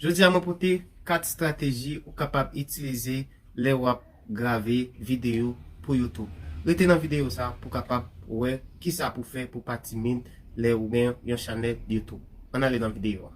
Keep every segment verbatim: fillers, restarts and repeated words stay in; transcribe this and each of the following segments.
Jodi a mwen pote kat estrateji ou kapab itilize lè w ap grave videyo pou YouTube. Rete nan videyo sa pou kapab wè kisa pou fè pou pa timid lè ou gen yon chanèl YouTube. Ann ale nan videyo a.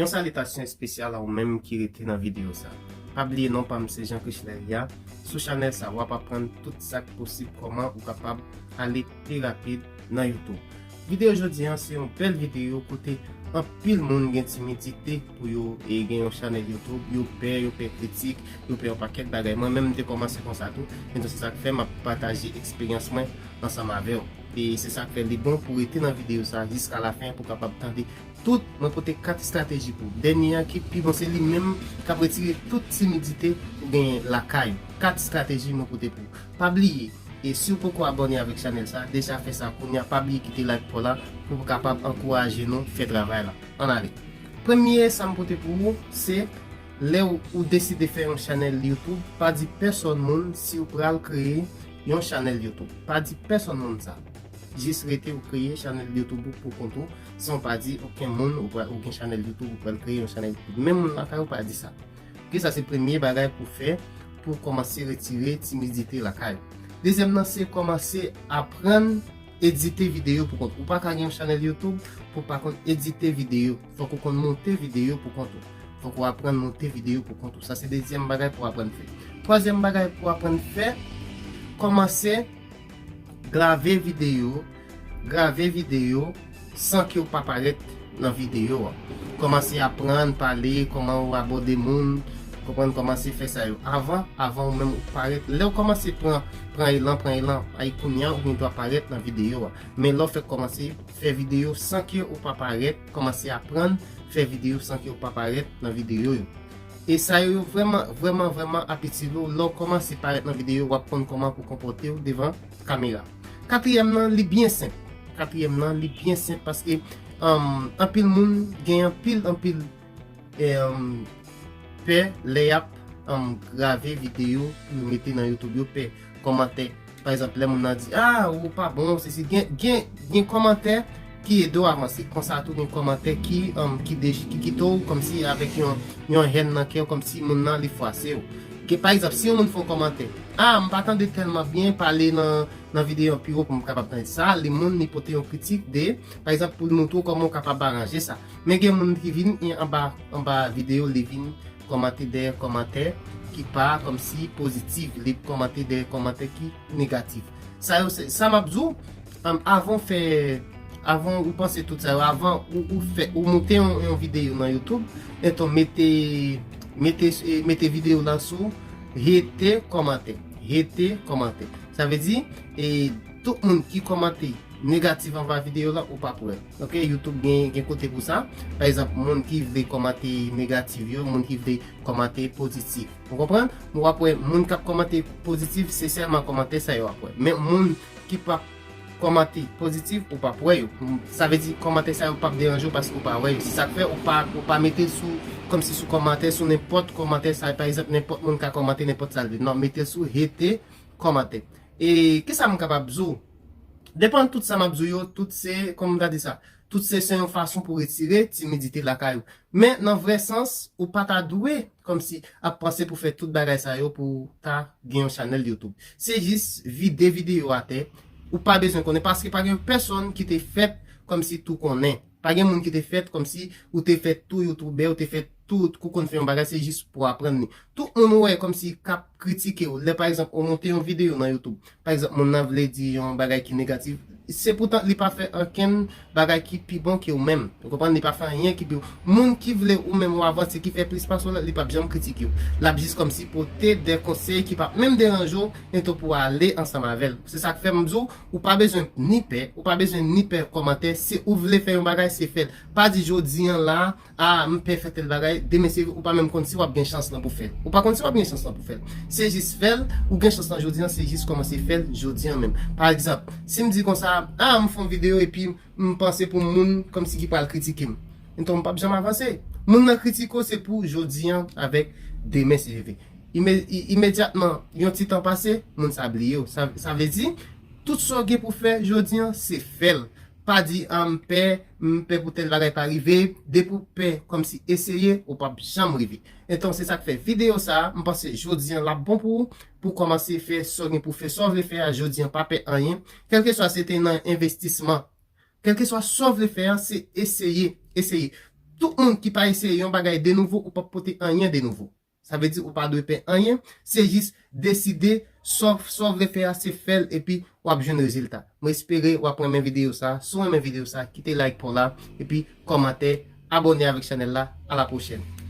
Yon salitasyon espesyal a ou menm ki rete nan videyo sa. Pa bliye non pa m se Jean Chrisler Ria. Sou chanèl sa w ap aprann tout sa k posib kòman ou kapab ale pi rapid nan YouTube. Videyo jodi an se yon bèl videyo kote anpil moun gen timidite pou yo e gen yon chanèl YouTube, yo pè, yo pè kritik, yo pè yon pakèt bagay. Mwen menm m te kòmanse konsa tou, men se sa k fè m ap pataje eksperyans mwen ansanm avè w. E se sa k fè li bon pou rete nan videyo sa jiska lafen pou kapab tande tout, mwen pote kat estrateji pou w. Dènye an ki pi bon se li menm k ap retire tout timidite ou genyen lakay ou. Kat estrateji mwen pote pou w. Pa bliye, e si w poko abòne avèk chanèl sa, deja fè sa kounye a, pa bliye kite like pa w la pou w kapab ankouraje nou fè travay la. Ann ale. Premye sa m pote pou ou se lè w, ou deside fè yon chanèl YouTube, pa di pèsòn moun si w pral kreye yon chanèl YouTube. Pa di pèsòn moun sa. Jis rete ou kreye chanèl YouTube ou pou kont ou, san w pa di okenn moun ou pral, ou gen chanèl YouTube, ou pral kreye yon chanèl YouTube. Menm moun lakay ou pa di sa. Ok, sa se premye bagay pou fè, pou kòmanse retire timidite lakay ou. Dezyèm nan se kòmanse aprann edite videyo pou kont ou. Ou pa ka gen yon chanèl YouTube pou w pa konn edite videyo. Fòk ou konn monte videyo pou kont ou. Fòk ou aprann monte videyo pou kont ou. Sa se dezyèm bagay pou w aprann fè. Twazyèm bagay pou w aprann fè, kòmanse grave videyo, grave videyo san ke w pa parèt nan videyo a. Kòmanse aprann pale, kòman ou abòde moun, konprann, kòmanse fè sa yo. Avan, avan ou menm ou parèt, lè w kòmanse pran, pran elan, pran elan, ay kounye a ou gen dwa parèt nan videyo a. Men lè w fèk kòmanse fè videyo san ke ou pa parèt, kòmanse aprann fè videyo san ke ou pa parèt nan videyo yo. E sa yo, yo vrèman, vrèman, vrèman ap itil ou lè w kòmanse parèt nan videyo, w ap konn kòman pou konpòte w devan kamera. Katriyèm nan, li byen senp. Katriyèm nan, li byen senp paske, um, anpil moun gen anpil, anpil, um, pè lè y ap, um, grave videyo pou yo mete nan YouTube. Yo pè kòmantè. Pa egzanp, lè moun nan di, "Ah, ou pa bon, sesi." Gen, gen, gen kòmantè ki ede w avanse. Konsa tou, gen kòmantè ki, um, ki, de, ki kite w kòmsi avèk yon, yon hèn nan kè w, kòmsi moun nan li fwase w. Gen, pa egzanp, si yon moun fè yon kòmantè, "Ah, m pa tande tèlman byen pale nan, nan videyo an pi wo pou m kapab tande sa." Li moun, li pote yon kritik de, pa egzanp, pou l montre w kòman w kapab aranje sa. Men gen moun ki vin anba, anba videyo, li vin kòmante dèyè kòmantè ki pa kòmsi pozitif, li kòmante dèyè kòmantè ki negatif. Sa yo se, sa m ap di w, um, avan w fè, avan ou panse tout sa yo, avan ou, ou fè, ou monte yon, yon videyo nan YouTube, etan mete, mete, eh, mete videyo la sou hete kòmantè. Hete kòmantè. Sa vle di, e, tout moun ki kòmante negatif anba videyo la, ou p ap wè l. Ok, YouTube gen, gen kote pou sa. Pa egzanp, moun ki vle kòmante negatif yo, moun ki vle kòmante pozitif. Ou konprann? Ou ap wè moun k ap kòmante pozitif, se sèlman kòmantè sa yo ap wè. Men moun ki p ap kòmante pozitif, ou p ap wè yo. Sa vle di kòmantè sa yo p ap deranje w paske ou pa wè yo. Se sa k fè ou pa, ou pa mete l sou, kòmsi sou kòmantè, sou nenpòt kòmantè sa, pa egzanp, nenpòt moun ka kòmante nenpòt sa l vle. Non, mete l sou hete kòmantè. E kisa m kapab di w? Depann tout sa m ap di w yo, tout se, kòman m ta di sa? Tout se, se yon fason pou retire timidite lakay ou. Men nan vrè sans, ou pa ta dwe kòmsi ap panse pou fè tout bagay sa yo pou w ta gen yon chanèl YouTube. Se jis vide videyo atè. Ou pa bezwen konnen paske pa gen pèsonn ki te fèt kòmsi tou konnen. Pa gen moun ki te fèt kòmsi ou te fèt tou youtubè, ou te fèt tout, ou konn fè yon bagay, se jis pou aprann li. Tout moun ou wè kòmsi k ap kritike w, lè pa egzanp ou monte yon videyo nan YouTube, pa egzanp moun nan vle di yon bagay ki negatif, se poutan li pa fè ankenn bagay ki pi bon ke ou menm. Ou konprann? Li pa fè anyen ki pi bon. Moun ki vle ou menm ou avanse, ki fè plis pase w la, li p ap janm kritike w. L ap jis kòmsi pote de konsèy ki p ap menm deranje w, etan pou ale ansanm avè l. Se sa k fè m di w, ou pa bezwen ni pè, ou pa bezwen ni pè kòmantè. Si ou vle fè yon bagay, se fè l. Pa di jodi an la, "Ah, m pè fè tèl bagay," demen se ou pa menm konn si w ap gen chans lan pou fè l. Ou pa konn si w ap gen chans lan pou fè l. Se jis fè l, ou gen chans lan jodi an, se jis kòmanse fè l jodi an menm. Pa egzanp, si m di konsa, "Ah, m fè yon videyo epi m panse pou moun kòmsi ki pral kritike m." Enton, m p ap janm avanse. Moun nan kritike w, se pou jodi an avèk demen se leve. Ime-, i-, imedyatman, yon ti tan pase, moun sa bliye w. Sa, sa vle di, tout sa w gen pou fè jodi an, se fè l. pa di, ah, m pè, m pè pou tèl bagay pa rive. Depi w pè, kòmsi eseye, ou p ap janm rive. Enton, se sa k fè videyo sa a, m panse jodi an l ap bon pou ou, pou w kòmanse fè sa w gen pou w fè, sa w vle fè a jodi an, pa pè anyen. Kèlkeswa se te nan envestisman, kèlkeswa sa w vle fè a, se eseye, eseye. Tout moun ki pa eseye yon bagay de nouvo, ou p ap pote anyen de nouvo. Sa vle di ou pa dwe pè anyen, se jis deside sa w, sa w vle fè a, se fè l epi w ap jwenn rezilta. Mwen espere w ap renmen videyo sa. Si w renmen videyo sa, kite like pa w la, epi kòmantè, abòne avèk chanèl la. A la pwochèn.